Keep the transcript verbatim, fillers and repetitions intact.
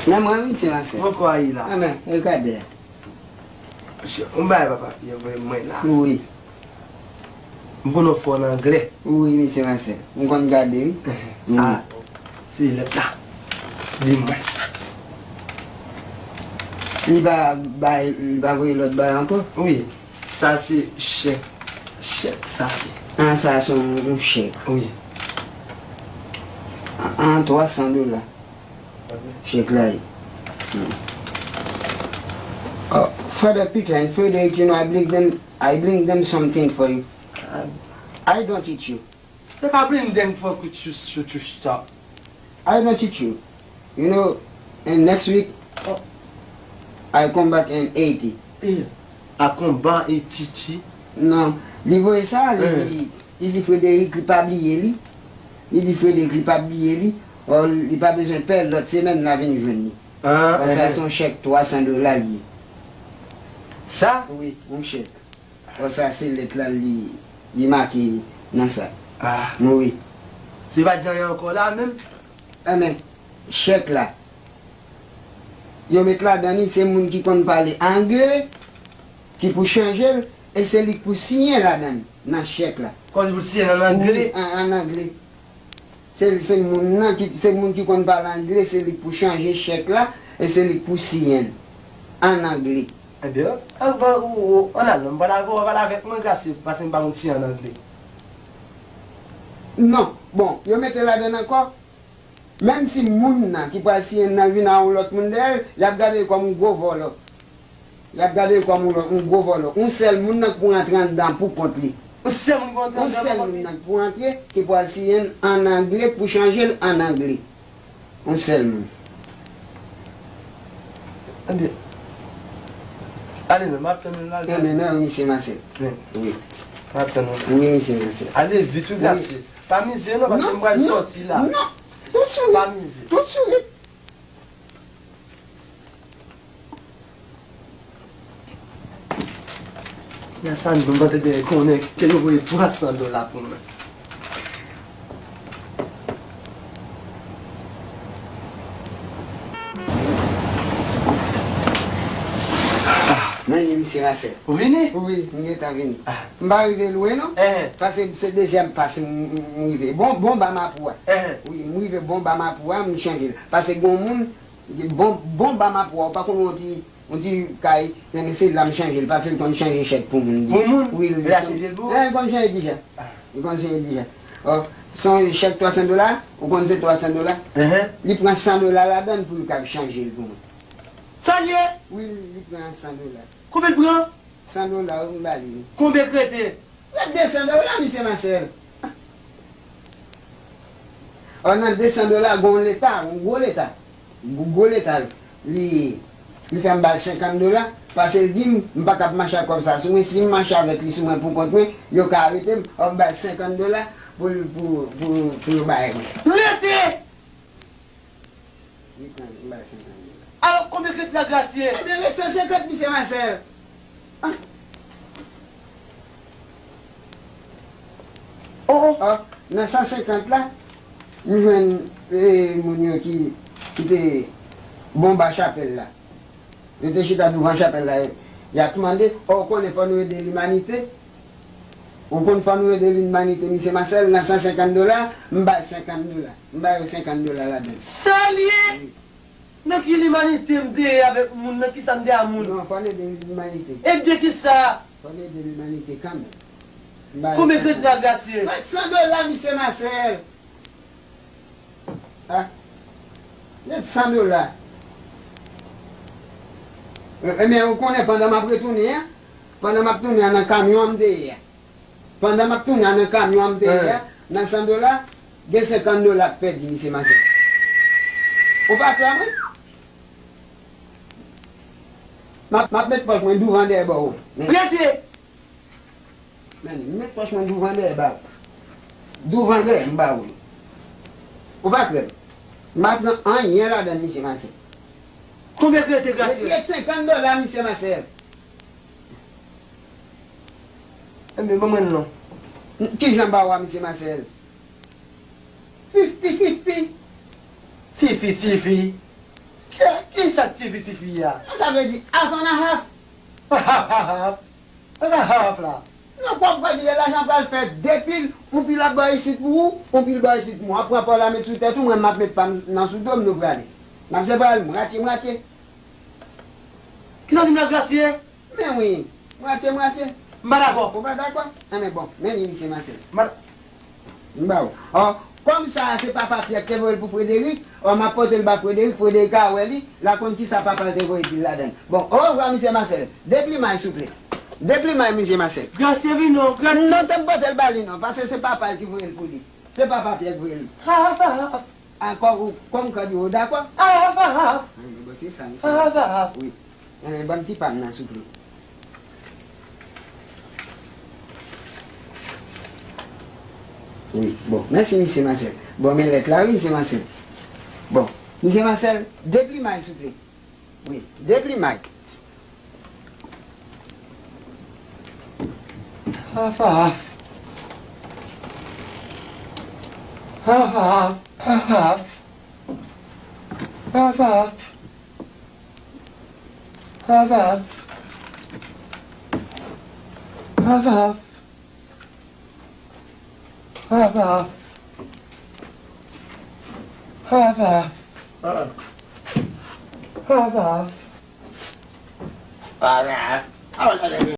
Nan mwen, wi, se Masè. Mwen kwè li la. Anben, e gade a. Monchè, yon bagay papa Pyè voye mwen la. Wi. M konn yon fò an anglè. Wi, mesye Masè. M konn gade, wi. Sa, se lèt la. Li mwen. Li pa bay, li pa voye lòt bagay ankò? Wi. Sa se chèk. Chèk sa ye. An, sa se yon, yon chèk. Wi. An, an twa san dola. Chèk la ye. Hmm. Oh, Father Peter and Frederick, you know, I bring them, I bring them something for you. I, I don't eat you. Se ka bring them for you, you, you, you stop. I don't eat you. You know, and next week, oh, I come back and eat it. Eh, I come back and eat it. Non, li voye sa, li di, li di Frederick li pa bliye li. Li di Frederick li pa bliye li. Or, li pa bezwen pè, lòt semèn l a vin jwenn li. Ah, or, sa se yon chèk twa san dola li ye. Sa? Wi, yon chèk. Or, sa se lèt la li, li make nan sa. Ah. Wi. Se pa di anyen ankò la menm? Anben, chèk la. Yo met ladan li, se moun ki konn pale angle ki pou chanje l, e se li k pou siyen ladan li, nan chèk la. Kòm pou siyen an angle? Wi, an, an angle. Se, se moun nan ki, se moun ki konn pale angle, se li k pou chanje chèk la, e se li k pou siyen l, an angle. Ebyen, anvan ou, ou, ann al non, m pral avè w, pale avèk mwen, Grasye, paske m pa konn siyen an angle. Non, bon, yo mete ladan l ankò. Menm si moun nan ki pral siyen nan vin a yon lòt moun dèyè l, y ap gade l kòm yon gwo vòlò. Y ap gade l kòm yon lòt, yon gwo vòlò. Yon sèl moun nan k pou rantre anndan pou kont li. Yon sèl moun pou rantre anndan pou kont li? Yon sèl moun nan k pou rantre, ki pral siyen l an angle, k pou chanje l an angle. Yon sèl moun. Ebyen, ale non, m ap tann ou la. Ebyen, mèsi, misye Masèl. Wi. M ap tann ou. Wi, misye Masèl. Ale vit, wi, Grasye. Pa mize non, paske m pral sòti la. Non, non. Tout sou li. Pa mize. Tout sou li. Nan sa, nou pa te gen konnen ke yo voye twa san dola pou mwen. Men li, misye Masèl. Ou vini? Wi, m gentan vini. Ah. M pa rive lwen non. Eh. Paske se dezyèm pas m, m, m rive. Bon, bon ba mapou a. Eh. Wi, m rive bon ba mapou a, m chanje l. Paske gon moun, bon, bon ba mapou a, ou pa konn yon ti, yon ti kay, men se la m chanje l, paske l konn chanje chèk pou moun. Pou moun? Wi, li konn chanje l pou ou? Eh, li konn chanje deja. Ah. Li konn chanje deja. Oh, se yon chèk twa san dola, ou konn se twa san dola? Ehe. Li pran san dola ladan l pou l kab chanje l pou mwen. Sa l ye? Wi, li pran san dola. Konbyen l pran? San dola, wi, m ba li, wi. Konbyen k rete? Rete de san dola, misye Masèl. Ò, nan de san dola, gon leta, yon gwo leta. Gwo, gwo leta, li, li fè m ba l senkant dola, paske l di m, m pa kab mache ak kòb sa sou mwen, si m mache avèk li sou mwen pou kont mwen, yo ka arete m, ò, m ba l senkant dola pou, pou, pou, pou yo bay mwen. Rete! Li pran, m ba l senkant dola. Alò, konbyen k ret la, Grasye? Ebyen, ret san senkant, misye Masèl. Ah. Oh, oh. Ah, nan san senkant la, m jwenn, eh, moun yo ki, ki te bon ba chapèl la. Yo te chita douvan chapèl la, y ap mande, oh, ou konnen fò nou ede limanite? Ou konn fò nou ede limanite, misye Masèl, nan san senkant dola, m ba l senkant dola. M ba yo senkant dola ladan l. Sa l ye? Wi. Nan ki limanite m te ye avèk moun? Nan kisa m te a moun? Non, fò n ede limanite. Ede kisa? Fò n ede limanite kanmenm. M ba yo senkant. Konbyen k ret la, Grasye? Ret san dola, misye Masèl. Ah. Ret san dola. E, ebyen, ou konnen pandan m ap retounen an, pandan m ap tounen an nan kamyon an m te ye a. Pandan m ap tounen an nan kamyon an m te ye a, nan san dola, gen senkant dola k pèdi, misye Masèl. Ou pa kwè mwen? M ap, m ap met pòch mwen douvan dèyè ba ou. Rete! Men, m met pòch mwen douvan dèyè ba ou. Douvan dèyè, m ba ou li. Ou pa kwè m? M pa pran anyen ladan l, misye Masèl. Konbyen k rete, Grasye? Rete senkant dola, misye Masèl. Ebyen, ban mwen l non. Kijan ba ou a, misye Masèl? Fifti fifti. Tifi, tifi. Kè, Ki sa k ti fi, ti fi a? Sa vle di half and a half. Half, half, half. E pa half la. Non, kòb kòb li ye, lajan pral fè de pil, yon pil ap bò isit pou ou, yon pil bò isit pou mwen. W ap pran pa w la met sou tèt ou, mwen m ap met pa m nan sou do m, nou prale. N ap sepa l mwatye mwatye. Kisa w di m la, Grasye? Men wi, mwatye mwatye. M pa dakò. Ou pa dakò? Enben bon, men li, misye Masèl. M pa M ba w. Ò, kòm sa a se papa Pyè k te voye l pou Frederic, ò, m ap pote l ba Frederic, Frederic a wè li, l a konn kisa papa l te voye di l ladan l. Bon, orevwa, misye Masèl. Deplimay, souple. Deplimay, misye Masèl. Grasye vin non, Grasye. Non, te m pote l ba li non, paske se papa l ki voye l pou li. Se papa Pyè k voye l. Ha, ha, ha. Ankò, ou, kòm kòd yo, ou dakò? Ah, ah, ah. Bon, se sa, m fè. Ah, ah, ah. Wi. Enben, ban m ti pa m nan, souple. Wi, bon, mèsi, misye Masèl. Bon, men lèt la, wi, misye Masèl. Bon, misye Masèl, deplimay, souple. Wi, deplimay. Half, half. Half, half. Half, half. Half, half. Half, half. Half, half. Half, half. Half, half. Half, half. Half, half.